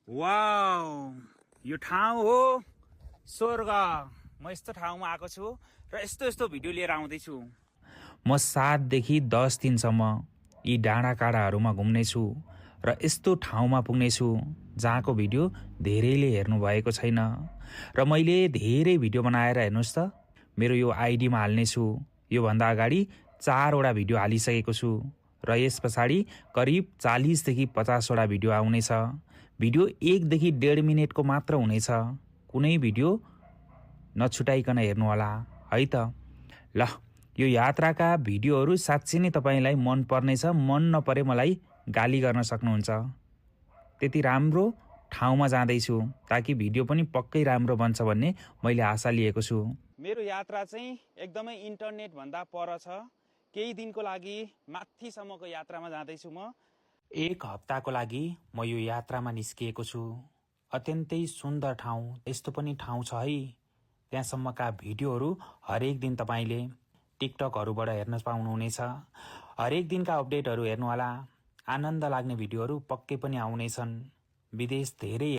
Wow, यो ठाउँ हो स्वर्ग। म यस्तो ठाउँमा आएको छु र यस्तो यस्तो भिडियो लिएर आउँदैछु। म 7 देखि 10 दिनसम्म यी डाँडा काँडाहरूमा घुम्नेछु र यस्तो ठाउँमा पुग्नेछु जहाँको भिडियो धेरैले हेर्नु भएको छैन र मैले धेरै भिडियो बनाएर हेर्नुहोस् त मेरो यो आइडीमा हाल्नेछु। योभन्दा अगाडि 4 वटा भिडियो हालिसकेको छु र यस पछाडि करिब 40 देखि 50 वटा भिडियो आउनेछ। भिडियो 1 देखि 1.5 मिनेटको मात्र हुनेछ। कुनै भिडियो नछुटाइकन हेर्नु होला है त। ल, यो यात्राका भिडियोहरू साँच्चै नै तपाईलाई मन पर्नेछ। मन नपरे मलाई गाली गर्न सक्नुहुन्छ। त्यति राम्रो ठाउँमा जाँदैछु ताकि भिडियो पनि पक्कै राम्रो बन्छ भन्ने मैले आशा लिएको छु। मेरो यात्रा चाहिँ एकदमै इन्टरनेट भन्दा पर छ। केही दिनको लागि माथिसम्मको यात्रामा जाँदैछु म। 1 हप्ताको लागि म यो यात्रामा निस्किएको छु। अत्यन्तै सुन्दर ठाउँ, यस्तो पनि ठाउँ छ है। त्यहाँसम्मका भिडियोहरू हरेक दिन तपाईले टिकटकहरूबाट हेर्न पाउनुहुनेछ। हरेक दिनका अपडेटहरू हेर्नुहोला। आनन्द लाग्ने भिडियोहरू पक्कै पनि आउनेछन्। विदेश धेरै